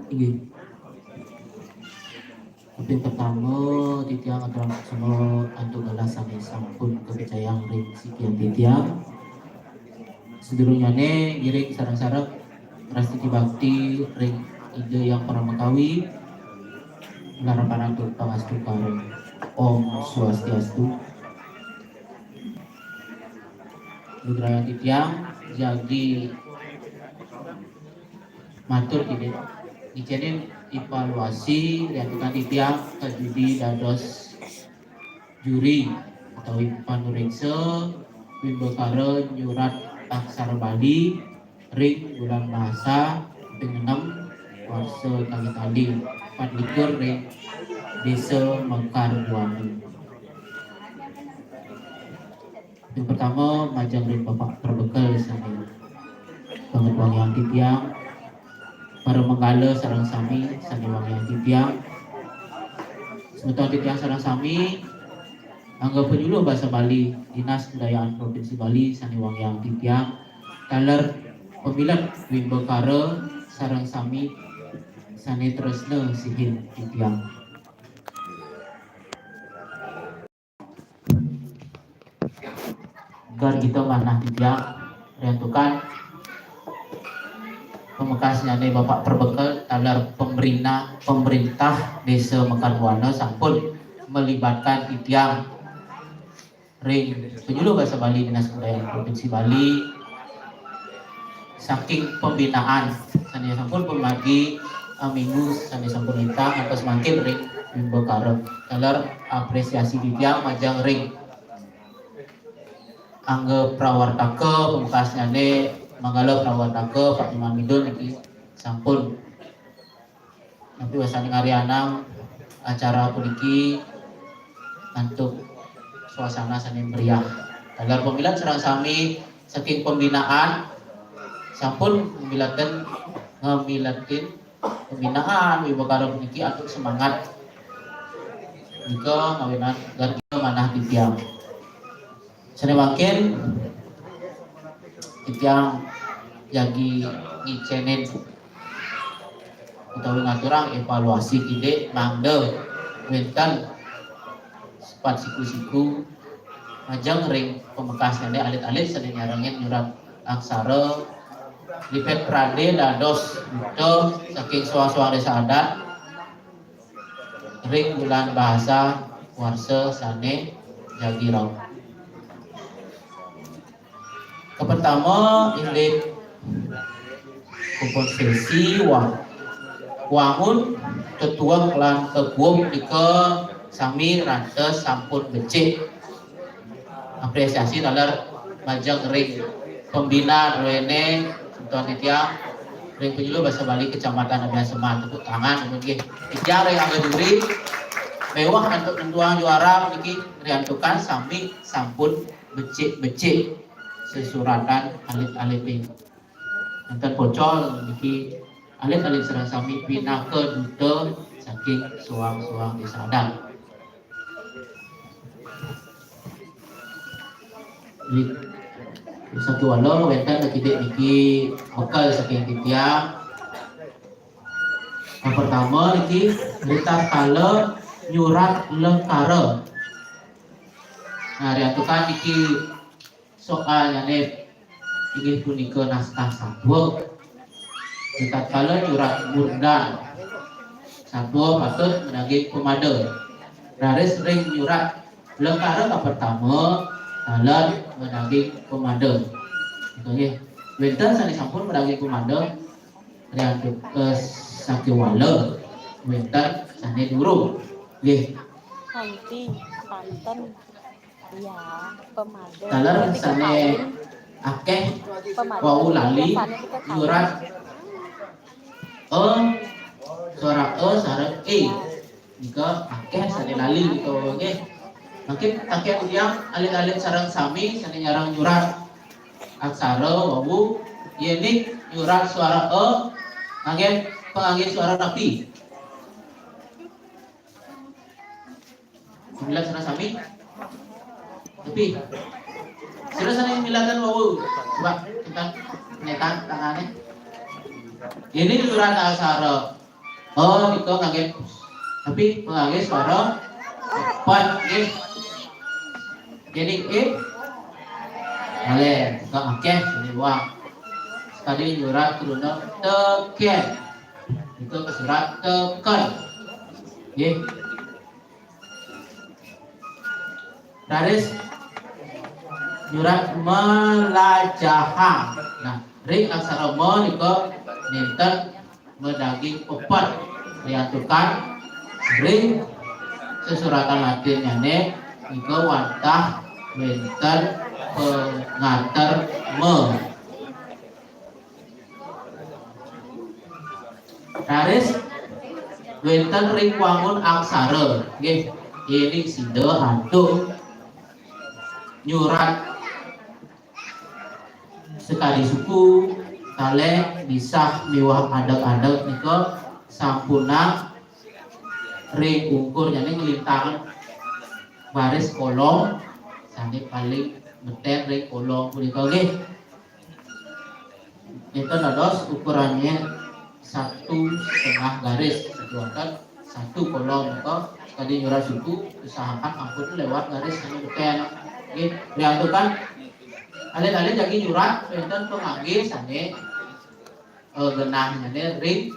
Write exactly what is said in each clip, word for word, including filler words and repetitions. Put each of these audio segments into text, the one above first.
Inggih. Kaping pertama, titiang aturang suksma antuk galah sané sampun kapicayang ring sikian titiang. Sadurungnyané ngiring sareng-sareng prastiti bakti ring Ida Hyang Paramakawi, ngarepang antuk pangastungkara. Om Swastiastu. Nugrahan titiang jagi matur kidih. Ngicénin evaluasi riantukan titiang kajudi dados juri utawi panuréksa wimbakara nyurat aksara Bali ring Bulan Bahasa kaping enem warsa kalih tali patlikur ring Désa Mekar Buana. Yang pertama, majeng ring Bapak Perbekel sané banget wangiang titiang, para manggala sareng sami sané wangiang titiang, semeton titiang sareng sami, angga penyuluh basa Bali Dinas Kebudayaan Provinsi Bali sané wangiang titiang, taler pamilet wimbakara sareng sami sané tresna sihin titiang. Gargita manah titiang riantukan pamekasnyané Bapak Perbekel taler pemrina-, pemerintah Désa Mekar Buana sampun melibatkan titiang ring penyuluh basa Bali Dinas Kebudayaan Provinsi Bali saking pembinaan sané sampun pamargi, eh, minggu sané sampun lintang ngantos mangkin ring wimbakara. Taler apresiasi titiang majeng ring angga prawartaka pamekasnyané, manggala prawartaka Pak Imam Midun niki sampun napi wasané ngarianang acara puniki antuk suasana sané meriah. Taler pamilet sareng sami saking pembinaan sampun ngamiletin, ngamiletin pembinaan wimbakara puniki antuk semangat nika ngawinan gargita manah titiang. Sané mangkin titiang jagi ngicénin utawi ngaturang evaluasi kidih mangda wénten sepat siku-siku majeng ring pamekasnyané alit-alit sané nyarengin nyurat aksara lipet pradé dados duta saking soang-soang désa adat ring Bulan Bahasa warsa sané jagi rauh. Kapertama indik komposisi wa-, wangun, tetuek lan kekuup nika sami raris sampun becik. Apresiasi taler majeng ring pembina druéné semeton titiang ring penyuluh basa Bali Kecamatan Abian Seman, tepuk tangan nggih. Titiang ring angga juri miwah antuk nentuang juara niki riantukan sami sampun becik-becik sesuratan alit-alité. Nénten pocol niki alit-alit sareng sami pinaka duta saking soang-soang désa adat. Di sakéwala wénten kidik niki bekel saking titiang. Yang pertama niki, ritatkala nyurat lekara. Nah, riantukan niki soalnyané inggih punika naskah satua. Ritatkala nyurat murdan, satua patut madaging pamada. Raris ring nyurat lekara kapertama, taler madaging pamada. Nggih. Wénten sané sampun madaging pamada, riantuk, eh, sakéwala wénten sané durung. Nggih. Kanti panten. Iya, pemada. Taler sané akéh wau lali nyurat e, suara e sareng e. Nika akéh sané lali nika wau nggih. Mangkin akéh titiang alit-alit sareng sami sané nyarengin nyurat aksara wau, yéning nyurat suara e nganggé, panganggé suara napi? Milat sareng sami. Tapi sira sané milatan wau. Coba kita netan tangané. Yéning nyurat aksara Oh, nika ngangge, tapi ngangge suara pepet, nggih. Jadi, eh, malih, nika akéh sini uang. Sekadi nyurat kruna tekén. Nika kasurat teken. Nggih. Raris nyurat melajahang. Nah, ring aksara ma nika nénten madaging pepet, riantukan ring sesuratan Latinnyané nika wantah wénten pangater ma. Raris wénten ring wangun aksara, nggih, éling sida antuk nyurat sekadi suku, kalih, lisah miwah adeg-adeg nika sampunang ring ungkur jani nglintangan baris kolom sané paling betén ring kolom punika, nggih. Nika dados ukurannya satu setengah garis, satu wonten satu kolom, atau sekadi nyurat suku, usahakan ampun lewat garis sané betén. Nggih, riantukan alit-alit jagi nyurat wénten pangangge sané, eh, genah nyané ring,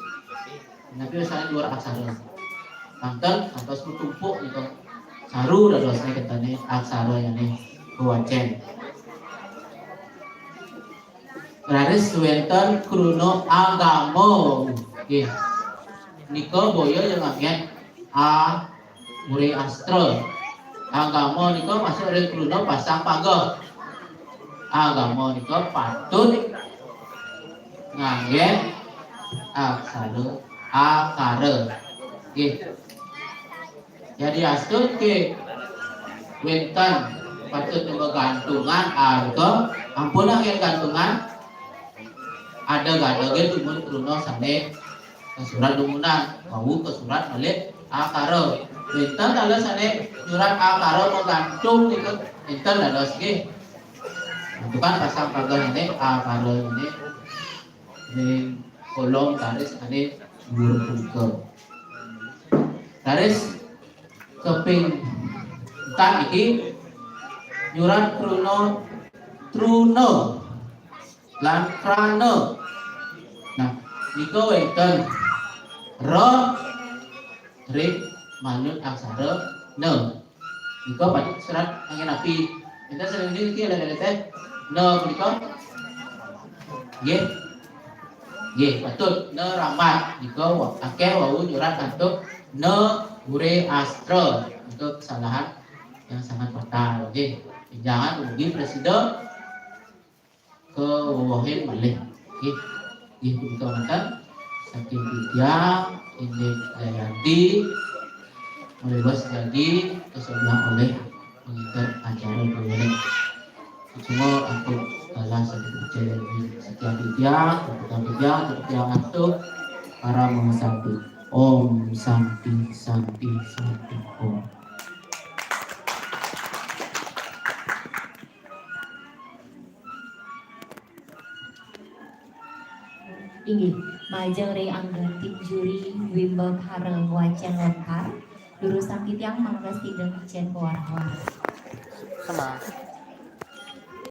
tapi misalnya dua aksara. Manten kantos matumpuk nika. Saru dadosnya katané aksara nyané kawacén. Raris wénten kruna agama. Nggih. Nika boya yang nganggén a ure astra. Agama nika masuk ring kruna pasang pageh. Agama nika patut nganggén aksara akara. Nggih. Jadi astun ké wénten patut magantungan, ah, nika ampun nganggén gantungan. Ada-ada gé dumun kruna sané kasurat dumunan, wau kasurat malih akara. Wénten taler sané nyurat akara magantung nika, énten dados nggih. Antukan pasang pageh nyané akara nyané ring kolom garis sané dhuwur punika. Garis kaping empat niki nyurat kruna truna lan krana. Nah, nika wénten ra ring manut aksara na. Nika patut serat angin api. Enten sering niki ada ada teh. Na punika. Nggih. Nggih, patut. Na rambat. Nika wa- akéh wau nyurat antuk na ure astra. Itu kesalahan yang sangat fatal. Nggih. Jangan rugi presiden kawewehin malih. Nggih. Nggih, punika mangkin saking titiang, inggih Jayanti, malih jagi kasobiahang olih panginten acara kawéntenan. Semua antuk galah saking titiang, saking titiang, antuk titiang antuk para mahasanti. Om Santi, Santi, Santi, Om. Inggih, majeng ring angga tim juri Wimba Kara Wacén Lontar, durusang titiang mangda sida ngicén pawarawara. Sama.